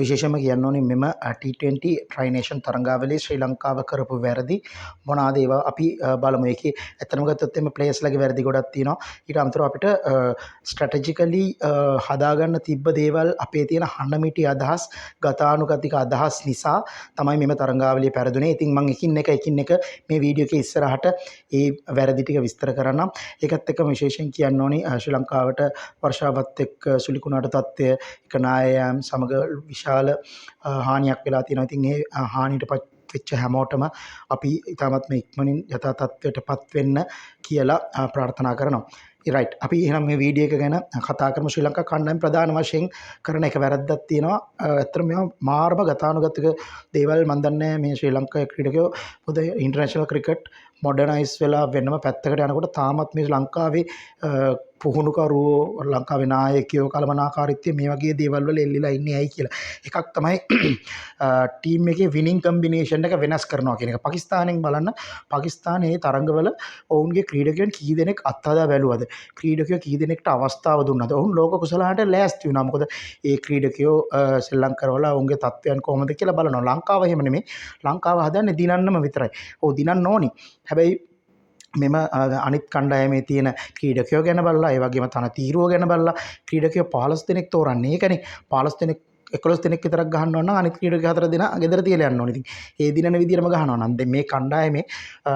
විශේෂයෙන්ම කියන්න ඕනේ මෙම T20 ට්‍රයිනේෂන් තරඟාවලියේ ශ්‍රී ලංකාව කරපු වැරදි මොනවාද ඒවා අපි බලමු. ඒකේ ඇත්තටම ගත්තොත් එimhe ප්ලේයර්ස්ලාගේ වැරදි ගොඩක් තියෙනවා. ඊට අමතරව අපිට ස්ට්‍රැටජිකලි හදාගන්න තිබ්බ දේවල් අපේ තියෙන හනමිටි අදහස්, ගතානුගතික අදහස් නිසා තමයි මෙම තරඟාවලිය පැරදුනේ. ඉතින් මං එකින් එක එකින් එක මේ වීඩියෝ එකේ ඉස්සරහට ඒ වැරදි ටික විස්තර කරන්නම්. ඒකත් එක්කම විශේෂයෙන් කියන්න ඕනේ ශ්‍රී ලංකාවට වර්ෂාවත් එක්ක සුලිකුණාට තත්ත්වය, එක නායයන් සමග විශාල හානියක් වෙලා තියෙනවා. ඉතින් ඒ හානියට පත් වෙච්ච හැමෝටම අපි ඉතාමත්ම ඉක්මනින් යථා තත්ත්වයට පත් වෙන්න කියලා ප්‍රාර්ථනා කරනවා. රයිට්, අපි එහෙනම් මේ වීඩියෝ එක ගැන කතා කරමු. ශ්‍රී ලංකා කණ්ඩායම ප්‍රධාන වශයෙන් කරන එක වැරද්දක් තියෙනවා. ඇත්තටම මේවා මාරම ගතානුගතික දේවල්. මන් දන්නේ මේ ශ්‍රී ලංකා ක්‍රීඩකයෝ පොද ඉන්ටර්නැෂනල් ක්‍රිකට් මොඩර්නයිස් වෙලා වෙනම පැත්තකට යනකොට තාමත් මේ ලංකාවේ පුහුණුකරුවෝ, ලංකාවේ නායකයෝ කළමනාකාරීත්වය මේ වගේ දේවල් වල එල්ලිලා ඉන්නේ ඇයි කියලා. එකක් තමයි ටීම් එකේ විනිං කම්බිනේෂන් එක වෙනස් කරනවා කියන එක. පාකිස්තානෙන් බලන්න, පාකිස්තානයේ තරඟවල ඔවුන්ගේ ක්‍රීඩකයන් කී දෙනෙක් අත්හදා බැලුවද? ක්‍රීඩකයෝ කී දෙනෙක්ට අවස්ථාව දුන්නද? ඔවුන් ලෝක කුසලානට ලෑස්ති වුණා. මොකද ඒ ක්‍රීඩකයෝ සෙල්ලම් කරවලා ඔවුන්ගේ තත්ත්වයන් කොහොමද කියලා බලනවා. ලංකාව එහෙම නෙමෙයි. ලංකාව හදන්නේ දිනන්නම විතරයි. ඔව්, දිනන්න ඕනි. හැබැයි මෙම අනිත් කණ්ඩායමේ තියෙන ක්‍රීඩකයෝ ගැන බලලා, ඒ වගේම තන තීරුව ගැන බලලා ක්‍රීඩකයෝ 15 දෙනෙක් තෝරන්නේ. ඒකනේ 15 දෙනෙක් 11 දෙනෙක් විතරක් ගහන්න ඕන නම් අනිත් ක්‍රීඩකයෝ 4 දෙනා ගෙදර තියලා යන්න ඕනේ. ඉතින් ඒ දිනන විදියටම ගහනවා නම් දැන් මේ කණ්ඩායමේ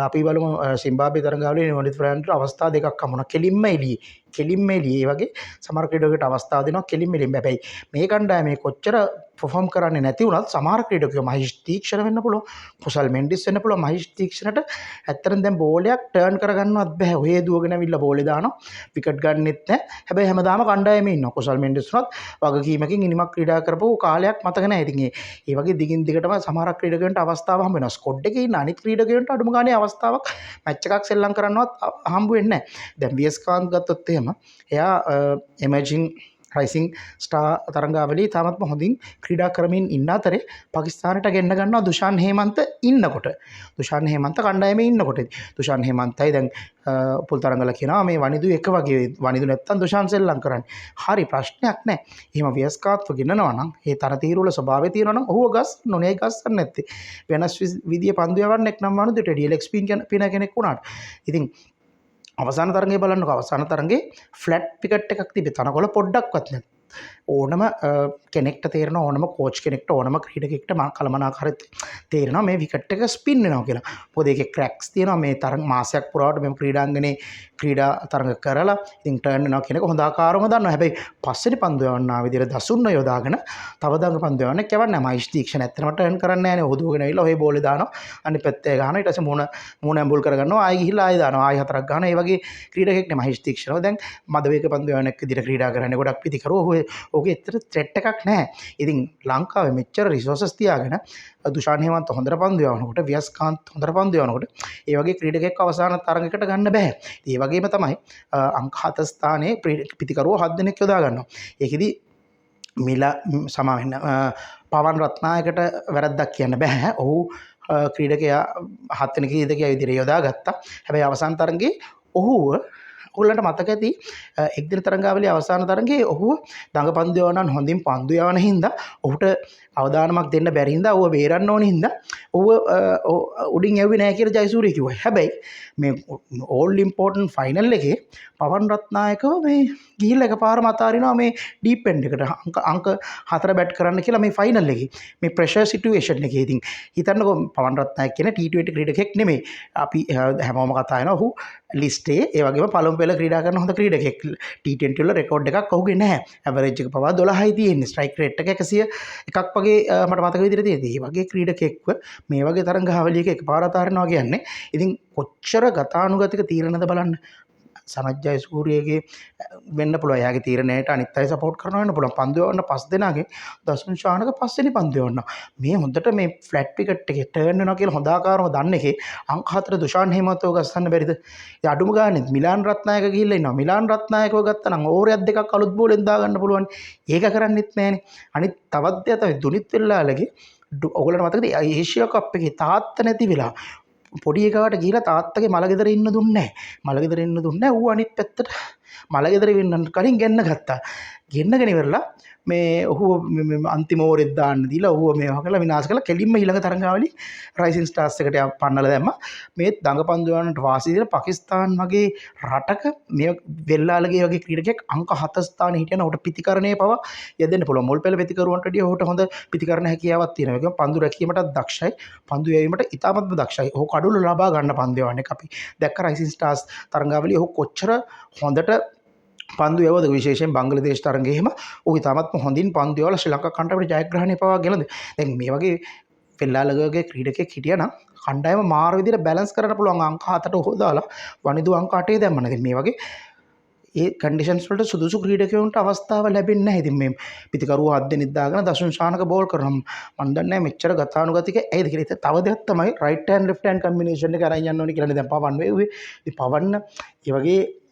අපි බලමු, සිම්බාබ්වේ තරඟාවලියේ මොනිත් ෆ්‍රෑන්ට අවස්ථා දෙකක් හමුණා. කෙලින්ම එළියේ. කෙලින්ම එළියේ. ඒ වගේ සමහර ක්‍රීඩකයන්ට අවස්ථාව දෙනවා කෙලින්ම එළියෙන්. හැබැයි මේ කණ්ඩායමේ කොච්චර පර්ෆෝම් කරන්නේ නැති වුණත් සමහර ක්‍රීඩකයෝ මහේෂ් තීක්ෂණ වෙන්න පුළුවන්, කුසල් මෙන්ඩිස් වෙන්න පුළුවන්. මහේෂ් තීක්ෂණට ඇත්තටම දැන් බෝලයක් ටර්න් කරගන්නවත් බෑ. ඔහේ දුවගෙන ඇවිල්ලා බෝලේ දානවා. විකට් ගන්නෙත් නෑ. හැබැයි හැමදාම කණ්ඩායමේ ඉන්නවා. කුසල් මෙන්ඩිස් වුණත් වගකීමකින් ඉනිමක් ක්‍රීඩා කරපු කාලයක් මතක නෑ. ඉතින් ඒ වගේ දිගින් දිගටම සමහර ක්‍රීඩකයන්ට අවස්ථාව හම්බ වෙනවා. ස්කොඩ් එකේ ඉන්න අනිත් ක්‍රීඩකයන්ට අඩුම ගානේ අවස්ථාවක් මැච් එකක් සෙල්ලම් කරන්නවත් හම්බ වෙන්නේ නෑ. දැන් වියස්කාන්ත් ගත්තොත් එහෙම එයා එමර්ජින් රයිසිං ස්ටාර් තරඟාවලියේ ඉතාමත්ම හොඳින් ක්‍රීඩා කරමින් ඉන්න අතරේ පාකිස්තානයට ගෙන්න ගන්නවා දුෂාන් හේමන්ත ඉන්නකොට. දුෂාන් හේමන්ත කණ්ඩායමේ ඉන්නකොට. දුෂාන් හේමන්තයි දැන් උපුල් තරඟල කියනවා මේ වනිදු එක වගේ, වනිදු නැත්තම් දුෂාන් සෙල්ලම් කරන්නේ. හරි, ප්‍රශ්නයක් නෑ. එහෙම ව්‍යස්කාත්ව ගෙන්නනවා නම් ඒ තරතීරු වල ස්වභාවය තියෙනවා නම් ඔහුව ගස්සන්න ඕනේ. ඒ ගස්සන්නේ නැත්තේ වෙනස් විදිය පන්දු යවන්නෙක් නම් වනිදුට ඩියල් එක්ස්පින් පින කෙනෙක් වුණාට. ඉතින් අවසාන තරඟය බලන්නකෝ. අවසාන තරඟේ ෆ්ලැට් විකට් එකක් තිබ්බේ. තනකොළ පොඩ්ඩක්වත් නැත්. ඕනම කෙනෙක්ට තේරෙනවා, ඕනම කෝච් කෙනෙක්ට, ඕනම ක්‍රීඩකෙක්ට මා කළමනාකාරීත්වය තේරෙනවා මේ විකට් එක ස්පින් වෙනවා කියලා. මොකද ඒකේ ක්‍රැක්ස් තියෙනවා. මේ තරඟ මාසයක් පුරාවට මෙම ක්‍රීඩාංගණේ ක්‍රීඩා තරඟ කරලා ඉතින් ටර්න් වෙනවා කියන එක හොඳ ආකාරවම දන්නවා. හැබැයි පස්වෙනි පන්දු යවන්න ආ විදියට දසුන්ව යොදාගෙන තව දඟ පන්දු යවන්නෙක් යවන්නේ නැහැ. මහේෂ් තීක්ෂණ ඇත්තටම ටර්න් කරන්නේ නැහැ නේ. ඔහු දුවගෙන ඇවිල්ලා ඔහේ බෝලේ දානවා. අනිත් පැත්තේ ගහනවා. ඊට පස්සේ මූණ ඇඹුල් කරගන්නවා. ආයෙ ගිහිල්ලා ආයෙ දානවා. ආයෙ හතරක් ගහනවා. ඒ වගේ ක්‍රීඩකෙක් නේ මහේෂ් තීක්ෂණව. දැන් මදවේග පන්දු යවන්නෙක් විදියට ක්‍රීඩා කරන්නේ ගොඩක් පිතිකරුවෝ. ඔහුගේ ඇත්තට ත්‍රෙට් එකක් නැහැ. ඉතින් ලංකාවේ මෙච්චර රිසෝසස් තියාගෙන දුෂාන් හේමන්ත හොඳට පන්දු යවනකොට, ව්‍යස්කාන්ත් හොඳට පන්දු යවනකොට ඒ වගේ ක්‍රීඩකයෙක් අවසාන තරඟයකට ගන්න බෑ. ඉතින් ඒ වගේම තමයි අංක 7 ස්ථානයේ පිතිකරුවෝ 7 දෙනෙක් යොදා ගන්නවා. ඒකෙදි මිලා සමා වෙන්න, පවන් රත්නායකට වැරද්දක් කියන්න බෑ. ඔහු ක්‍රීඩකයා 7 වෙනි ක්‍රීඩකයා විදිහට යොදා ගත්තා. හැබැයි අවසාන තරඟේ ඔහුව ඔයගොල්ලන්ට මතක ඇති එක්දින තරඟාවලියේ අවසාන තරඟයේ ඔහුව දඟ පන්දු යවනන් හොඳින් පන්දු යවන හින්දා ඔහුට අවදානමක් දෙන්න බැරි හින්දා ඔහුව බේරන්න ඕන හින්දා ඔහුව උඩින් යව්වේ නෑ කියලා ජයසූරිය කිව්වා. හැබැයි මේ ඕල් ඉම්පෝටන්ට් ෆයිනල් එකේ පවන් රත්නායකව මේ ගිහිල්ලා එකපාරම අතාරිනවා මේ ඩීප් එන්ඩ් එකට අංක 4 බැට් කරන්න කියලා මේ ෆයිනල් එකේ මේ ප්‍රෙෂර් සිටුේෂන් එකේ. ඉතින් හිතන්නකෝ පවන් රත්නායක කියන්නේ T20 ක්‍රීඩකෙක් නෙමෙයි. අපි හැමෝම කතා කරනවා ඔහු ලිස්ට් එකේ ඒ වගේම පළමු පෙළ ක්‍රීඩා කරන හොඳ ක්‍රීඩකෙක්. T20 වල රෙකෝඩ් එකක් ඔහුගේ නැහැ. ඇවරේජ් එක පවා 12යි තියෙන්නේ. ස්ට්‍රයික් රේට් එක 101ක් වගේ මට මතක විදිහට තියෙන්නේ. මේ වගේ ක්‍රීඩකෙක්ව මේ වගේ තරඟාවලියක එකපාර අතාරිනවා කියන්නේ ඉතින් කොච්චර ගතානුගතික තීරණද බලන්න. සනත් ජයසූරියගේ වෙන්න පුළුවන්. එයාගේ තීරණයට අනිත් අය සපෝට් කරනවා වෙන්න පුළුවන්. පන්දු යවන්න 5 දෙනාගෙන් දසුන් ශානක පස්වෙනි පන්දු යවන්නවා. මේ හොඳට මේ ෆ්ලැට් විකට් එකේ ටර්න් වෙනවා කියලා හොඳ ආකාරව දන්න එකේ අංක 4 දුෂාන් හේමන්තව ගස්සන්න බැරිද? ඉතින් අඩුම ගානේ මිලාන් රත්නායක ගිහිල්ලා ඉන්නවා. මිලාන් රත්නායකව ගත්තා නම් ඕවරයක් දෙකක් අලුත් බෝලෙන් දාගන්න පුළුවන්. ඒක කරන්නෙත් නෑනේ. අනිත් තවත් දෙයක් තමයි දුනිත් වෙල්ලාලගේ ඔයගොල්ලන්ට මතකද ඒෂියා කප් එකේ තාත්තා නැති වෙලා පොඩි එකාට ගිහිලා තාත්තගේ මල ගෙදර ඉන්න දුන්නේ නෑ. මල ගෙදර ඉන්න දුන්නේ නෑ. ඌ අනිත් පැත්තට මල ගෙදර වෙන්න කලින් ගෙන්න ගත්තා. ගෙන්නගෙන ඉවරලා මේ ඔහු අන්තිම ඕවරෙත් දාන්න දීලා ඔහුව මේවා කරලා විනාශ කරලා කෙලින්ම ඊළඟ තරඟාවලිය රයිසින් ස්ටාර්ස් එකට පන්නලා දැම්මා. මේ දඟපන්දු යවන්නට වාසි දීලා පාකිස්තාන් වගේ රටක මේ වෙල්ලාලගේ වගේ ක්‍රීඩකයෙක් අංක 7 ස්ථානයේ හිටියන ඔහුට පිතිකරණය පවා යෙදෙන්න පුළුවන්. මුල් පෙළ පිතිකරුවන්ට වැඩිය ඔහුට හොඳ පිතිකරණ හැකියාවක් තියෙනවා. ඒ වගේම පන්දු රැකීමටත් දක්ෂයි. පන්දු යැවීමට ඉතාමත්ම දක්ෂයි. ඔහු කඩුළු ලබා ගන්න පන්දු යවන්නේ. අපි දැක්ක රයිසින් ස්ටාර්ස් තරඟාවලිය ඔහු කොච්චර හොඳට පන්දු යවුවද, විශේෂයෙන් බංග්ලාදේශ තරඟයේ එහෙම ඔහු ඉතාමත්ම හොඳින් පන්දු යවලා ශ්‍රී ලංකා කණ්ඩායමට ජයග්‍රහණය පවා ගෙනද. දැන් මේ වගේ වෙල්ලාලගේ වගේ ක්‍රීඩකයෙක් හිටියනම් කණ්ඩායම මාර විදිහට බැලන්ස් කරන්න පුළුවන්. අංක 7ට ඔහු දාලා වනිදු අංක 8 දැම්මන. ඉතින් මේ වගේ ඒ කන්ඩිෂන්ස් වලට සුදුසු ක්‍රීඩකයන්ට අවස්ථාව ලැබෙන්නේ නැහැ. ඉතින් මේ පිතිකරුවෝ හත් දෙනෙක් දාගෙන දසුන් ශානක බෝල් කරනවා. මන් දන්නේ නැහැ මෙච්චර ගතානුගතික ඇයිද කියලා. ඉතින් තව දෙයක් තමයි right hand left hand combination එක අරන් යන්න ඕනේ කියලානේ දැන් පවන් වෙව්වේ. ඉතින් පවන්න ඒ වගේ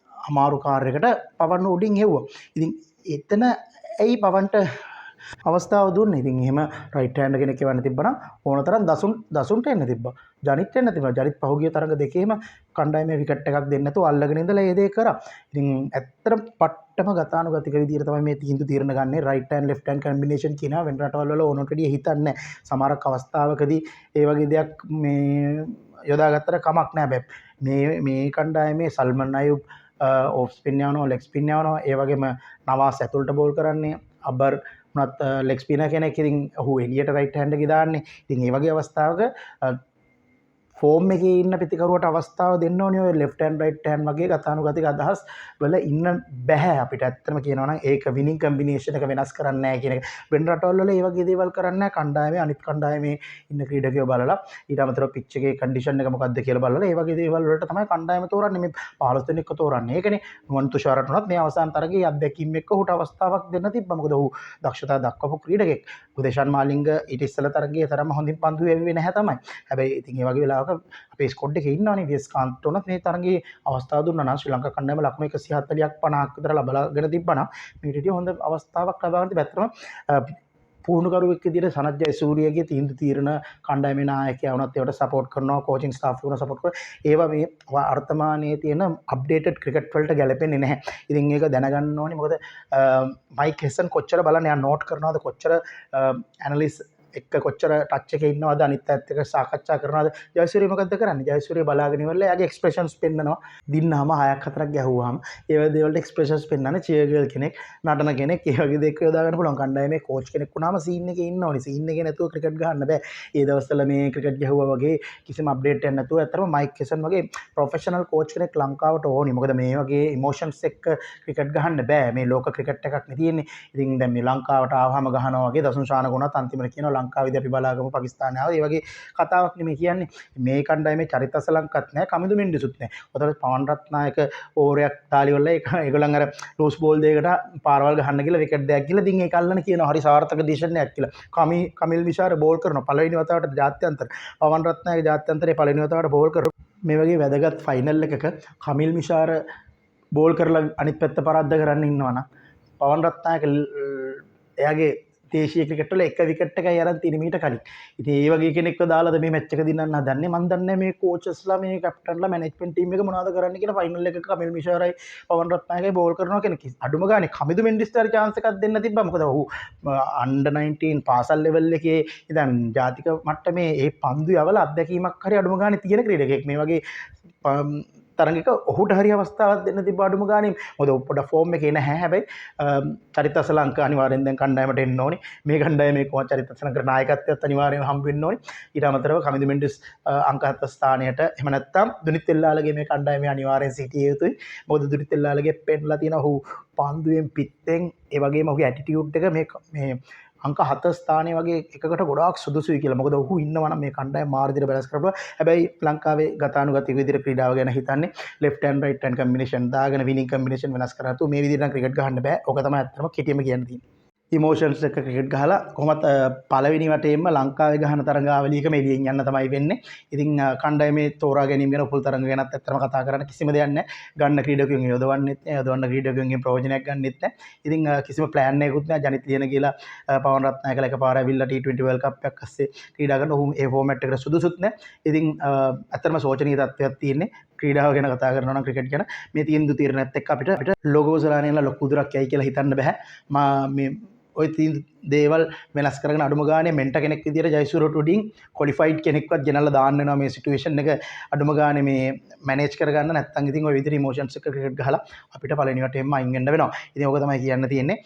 අමාරු කාර්යයකට පවන් උඩින් හෙව්වා. ඉතින් එතන ඇයි පවන්ට අවස්ථාව දුන්නේ? ඉතින් එහෙම රයිට් හෑන්ඩ් කෙනෙක් එවන්න තිබ්බනම් ඕන තරම් දසුන්ට එන්න තිබ්බා. ජනිත් එන්න තිබ්බා. ජනිත් පහුගිය තරඟ දෙකේම කණ්ඩායමේ විකට් එකක් දෙන්න නැතුව අල්ලගෙන ඉඳලා ඒ දේ කරා. ඉතින් ඇත්තටම පට්ටම ගතානුගතික විදියට තමයි මේ තීන්දුව තීරණ ගන්නේ. Right hand left hand combination කියනවා වෙන රටවල් වල ඕනට වැඩිය හිතන්නේ නැහැ. සමහරක් අවස්ථාවකදී ඒ වගේ දෙයක් මේ යොදාගත්තට කමක් නෑ. හැබැයි මේ මේ කණ්ඩායමේ සල්මන් අයුබ් ඔෆ් ස්පින් යවනවා, ලෙග් ස්පින් යවනවා. ඒ වගේම නවාස් ඇතුළට බෝල් කරන්නේ. අබර් වුණත් ලෙග් ස්පිනර් කෙනෙක්. ඉතින් ඔහු එළියට රයිට් හෑන්ඩ් එකේ දාන්නේ. ඉතින් ඒ වගේ අවස්ථාවක ෆෝම් එකේ ඉන්න පිතිකරුවට අවස්ථාව දෙන්න ඕනේ. ඔය ලෙෆ්ට් හෑන්ඩ් රයිට් හෑන්ඩ් වගේ ගතානුගතික අදහස් වල ඉන්න බැහැ අපිට. ඇත්තටම කියනවා නම් ඒක විනිං කම්බිනේෂන් එක වෙනස් කරන්නේ නැහැ කියන එක. වෙන රටවල් වල ඒ වගේ දේවල් කරන්නේ නැහැ. කණ්ඩායමේ අනිත් කණ්ඩායමේ ඉන්න ක්‍රීඩකයෝ බලලා ඊට අමතරව පිච් එකේ කන්ඩිෂන් එක මොකද්ද කියලා බලලා ඒ වගේ දේවල් වලට තමයි කණ්ඩායම තෝරන්නේ. මේ 15 දෙනෙක්ව තෝරන්නේ. ඒකනේ නුවන් තුෂාරට උනත් මේ අවසාන තරගයේ අත්දැකීම් එක්ක ඔහුට අවස්ථාවක් දෙන්න තිබ්බා. මොකද ඔහු දක්ෂතා දක්වපු ක්‍රීඩකෙක්. උදේශාන් මාලිංග ඊට ඉස්සෙල්ලා තරගයේ තරම හොඳින් පන්දු යැව්වේ නැහැ තමයි. හැබැයි ඉතින් ඒ වගේ වෙලාවක අපේ ස්කොඩ් එකේ ඉන්නවනේ වියස්කාන්ත් උනත් මේ තරගයේ අවස්ථාව දුන්නා නම් ශ්‍රී ලංකා කණ්ඩායම ලකුණු 140ක් 50ක් විතර ලබාගෙන තිබ්බා නම් මීට වඩා හොඳ අවස්ථාවක් ලබා ගන්න තිබ්බා. ඇත්තටම පුහුණුකරුවෙක් විදිහට සනත් ජයසූරියගේ තීන්දුව තීරණ කණ්ඩායමේ නායකයා වුණත් ඒවට සපෝට් කරනවා, කෝචින් ස්ටාෆ් එක වුණත් සපෝට් කරනවා. ඒවා මේ වර්තමානයේ තියෙන අප්ඩේටඩ් ක්‍රිකට් වලට ගැලපෙන්නේ නැහැ. ඉතින් ඒක දැනගන්න ඕනේ. මොකද මයික් හෙසන් කොච්චර බලන්න එයා නෝට් කරනවද, කොච්චර ඇනලිස් එක්ක කොච්චර ටච් එකේ ඉන්නවද, අනිත් අයත් එක්ක සාකච්ඡා කරනවද. ජයසූරිය මොකද්ද කරන්නේ? ජයසූරිය බලාගෙන ඉවරලා එයාගේ එක්ස්ප්‍රෙෂන්ස් පෙන්නනවා. දින්නාම 6ක් 4ක් ගැහුවාම ඒ වගේ දේවල්ට එක්ස්ප්‍රෙෂන්ස් පෙන්නන්නේ. චියර් ගර්ල් කෙනෙක්, නටන කෙනෙක්, ඒ වගේ දේක් යොදා ගන්න පුළුවන්. කණ්ඩායමේ කෝච් කෙනෙක් වුණාම සීන් එකේ ඉන්න ඕනේ. සීන් එකේ නැතුව ක්‍රිකට් ගහන්න බෑ. ඒ දවස්වල මේ ක්‍රිකට් ගැහුවා වගේ කිසිම අප්ඩේට් එකක් නැතුව ඇත්තටම මයික් හෙසන් වගේ ප්‍රොෆෙෂනල් කෝච් කෙනෙක් ලංකාවට ඕනි. මොකද මේ වගේ ඉමෝෂන්ස් එක්ක ක්‍රිකට් ගහන්න බෑ. මේ ලෝක ක්‍රිකට් එකක් නේ තියෙන්නේ. ඉතින් දැන් මේ ලංකාවට ආවහම ගහනවා වගේ දසුන් ශානක වුණත් අන්තිමට කියනවා ලංකාවේදී අපි බලාගමු පාකිස්තානය ආව. ඒ වගේ කතාවක් නෙමෙයි කියන්නේ. මේ කණ්ඩායමේ චරිත අසලංකත් නෑ, කමිදු මෙන්ඩිසුත් නෑ. ඔතන පවන් රත්නායක ඕවරයක් තාලි වල ඒගොල්ලන් අර ලූස් බෝල් දෙයකට පාරවල් ගහන්න කියලා විකට් දෙයක් කියලා ඉතින් ඒක අල්ලන කියනවා හරි සාර්ථක ඩිසිෂන් එකක් කියලා. කමිල් මිෂාර බෝල් කරනවා පළවෙනි වතාවට ජාත්‍යන්තර. පවන් රත්නායක ජාත්‍යන්තරේ පළවෙනි වතාවට බෝල් කරනවා. මේ වගේ වැදගත් ෆයිනල් එකක කමිල් මිෂාර බෝල් කරලා අනිත් පැත්ත පරද්ද කරන්න ඉන්නවා නම් පවන් රත්නායක එයාගේ දේශීය ක්‍රිකට් වල එක විකට් එකයි අරන් තියෙන මීට කලින්. ඉතින් ඒ වගේ කෙනෙක්ව දාලාද මේ මැච් එක දිනන්න හදන්නේ? මං දන්නේ නැහැ මේ කෝචස්ලා, මේ කැප්ටන්ලා, මැනේජ්මන්ට් ටීම් එක මොනවද කරන්න කියලා. ෆයිනල් එකක කමිල් මිෂාරයි පවන් රත්නායකයි බෝල් කරනවා කියන කිසි අඩුම ගානේ කමිදු මෙන්ඩිස්ට හරි චාන්ස් එකක් දෙන්න තිබ්බා. මොකද ඔහු අන්ඩර් 19 පාසල් ලෙවල් එකේ ඉඳන් ජාතික මට්ටමේ ඒ පන්දු යවලා අත්දැකීමක් හරි අඩුම ගානේ තියෙන ක්‍රීඩකයෙක්. මේ වගේ තරඟයක ඔහුට හරි අවස්ථාවක් දෙන්න තිබ්බ අඩුම ගානේ. මොකද ඔහු පොඩ ෆෝම් එකේ නැහැ. හැබැයි චරිත අසලංක අනිවාර්යෙන් දැන් කණ්ඩායමට එන්න ඕනේ. මේ කණ්ඩායමේ කොහොමද චරිත අසලංක නායකත්වයත් අනිවාර්යෙන්ම හම්බ වෙන්න ඕනේ. ඊට අමතරව කමිදු මෙන්ඩිස් අංක 7 ස්ථානයට, එහෙම නැත්නම් දුනිත් එල්ලාලගේ මේ කණ්ඩායමේ අනිවාර්යෙන් සිටිය යුතුයි. මොකද දුනිත් එල්ලාලගේ පෙන්ලා තියෙන ඔහු පන්දුවෙන් පිත්තෙන්, ඒ වගේම ඔහුගේ ඇටිටියුඩ් එක මේ අංක 7 ස්ථානය වගේ එකකට ගොඩාක් සුදුසුයි කියලා. මොකද ඔහු ඉන්නවා නම් මේ කණ්ඩායම මාර විදිහට බැලන්ස් කරපුවා. හැබැයි ලංකාවේ ගතානුගතික විදිහට ක්‍රීඩාව ගැන හිතන්නේ left hand right hand combination දාගෙන විනිං කම්බිනේෂන් වෙනස් කරලා තු මේ විදිහට නම් ක්‍රිකට් ගහන්න බෑ. ඔක තමයි ඇත්තටම කෙටියම කියන්න තියෙන්නේ. ඉමෝෂන්ස් එක්ක ක්‍රිකට් ගහලා කොහොමත් පළවෙනි වටේම ලංකාවේ ගහන තරඟාවලියකම එළියෙන් යන්න තමයි වෙන්නේ. ඉතින් කණ්ඩායමේ තෝරා ගැනීම ගැන උපුල් තරඟ ගැනත් ඇත්තටම කතා කරන්න කිසිම දෙයක් නැහැ. ගන්න ක්‍රීඩකයන් යොදවන්නෙත් නැහැ. යොදවන්න ක්‍රීඩකයන්ගෙන් ප්‍රයෝජනයක් ගන්නෙත් නැහැ. ඉතින් කිසිම ප්ලෑන් එකකුත් නැහැ. ජනිත් ලියන කියලා පවන් රත්නායකලා එකපාර ඇවිල්ලා T20 World Cup එකක් අස්සේ ක්‍රීඩා කරන ඔහු ඒ ෆෝමැට් එකට සුදුසුත් නැහැ. ඉතින් ඇත්තටම සෝචනීය තත්ත්වයක් තියෙන්නේ. ක්‍රීඩාව ගැන කතා කරනවා නම්, ක්‍රිකට් ගැන මේ තීන්දුව තීරණයත් එක්ක අපිට අපිට ලෝක කුසලානේ ලොකු උදුරක් යයි කියලා හිතන්න බෑ. මා මේ ඔය දේවල් වෙනස් කරගෙන අඩුම ගානේ මෙන්ටර් කෙනෙක් විදියට ජයසූරියට උඩින් ක්වොලිෆයිඩ් කෙනෙක්වත් ගෙනල්ලා දාන්න වෙනවා මේ සිටුේෂන් එක අඩුම ගානේ මේ මැනේජ් කරගන්න. නැත්නම් ඉතින් ඔය විදිහට ඉමෝෂන්ස් එක ක්‍රිකට් ගහලා අපිට පළවෙනි වටේම අයින් වෙන්න වෙනවා. ඉතින් ඕක තමයි කියන්න තියෙන්නේ.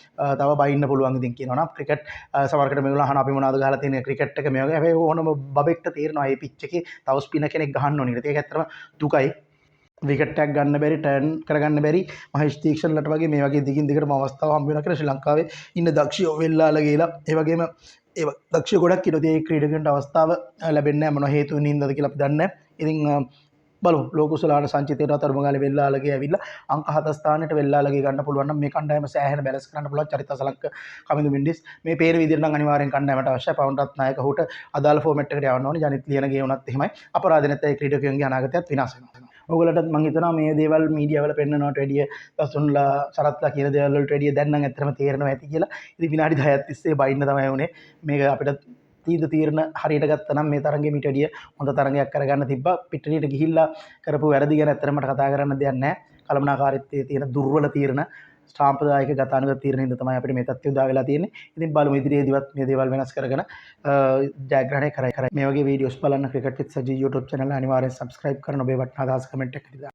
තව බයින්න පුළුවන් ඉතින් කියනවා නම් ක්‍රිකට් සමහරකට මේගොල්ලෝ අහන අපි මොනවද ගහලා තියෙන්නේ ක්‍රිකට් එක මේ වගේ. හැබැයි ඕනම බබෙක්ට තේරෙනවා මේ පිච් එකේ තව ස්පිනර් කෙනෙක් ගහන්න ඕනේ කියලා. ඒක ඇත්තටම දුකයි. විකට් එකක් ගන්න බැරි, ටර්න් කරගන්න බැරි මහේෂ් තීක්ෂණලට වගේ මේ වගේ දිගින් දිගටම අවස්ථාව හම්බ වෙනවා කියලා ශ්‍රී ලංකාවේ ඉන්න දක්ෂයෝ වෙල්ලාලගේලා ඒ වගේම ඒ දක්ෂයෝ ගොඩක් ඉන්නවා. ඉතින් ඒ ක්‍රීඩකයන්ට අවස්ථාව ලැබෙන්නේ නැහැ, මොන හේතුන් හින්දාද කියලා අපි දන්නේ නැහැ. ඉතින් බලමු ලෝක කුසලාන සංචිතයට අතරම ගාලේ වෙල්ලාලගේ ඇවිල්ලා අංක 7 ස්ථානෙට වෙල්ලාලගේ ගන්න පුළුවන් නම් මේ කණ්ඩායම සෑහෙන බැලන්ස් කරන්න පුළුවන්. චරිත අසලංක, කමිදු මෙන්ඩිස් මේ පේන විදිහට නම් අනිවාර්යෙන් කණ්ඩායමට අවශ්‍යයි. පවුන් රත්නායක ඔහුට අදාළ ෆෝමැට් එකට යවන්න ඕනේ. ජනිත් ලියනගේ වුණත් එහෙමයි. අපරාධ නැත්නම් ඒ ක්‍රීඩකයන්ගේ අනාගතයත් විනාශ වෙනවා. ඔයගොල්ලන්ටත් මං හිතනවා මේ දේවල් මීඩියා වල පෙන්නනවට වැඩිය, දසුන්ලා සරත්ලා කියන දේවල් වලට වැඩිය දැන් නම් ඇත්තටම තේරෙනවා ඇති කියලා. ඉතින් විනාඩි 10ක් තිස්සේ බයින්න තමයි වුනේ. මේක අපිට තීන්දුව තීරණ හරියට ගත්තා නම් මේ තරඟෙ මීට වැඩිය හොඳ තරඟයක් කරගන්න තිබ්බා. පිටරීට ගිහිල්ලා කරපු වැරදි ගැන ඇත්තටම මට කතා කරන්න දෙයක් නැහැ. කළමනාකාරීත්වයේ තියෙන දුර්වල තීරණ, සාම්ප්‍රදායික ගතානුගත තීරණ හින්දා තමයි අපිට මේ තත්ත්වය උදා වෙලා තියෙන්නේ. ඉතින් බලමු ඉදිරියේදීවත් මේ දේවල් වෙනස් කරගෙන ජයග්‍රහණය කරයි කරයි. මේ වගේ වීඩියෝස් බලන්න ක්‍රිකට් විත් සජී YouTube channel අනිවාර්යෙන් subscribe කරන ඔබේ වටිනා අදහස් කමෙන්ට් එකක් දාන්න.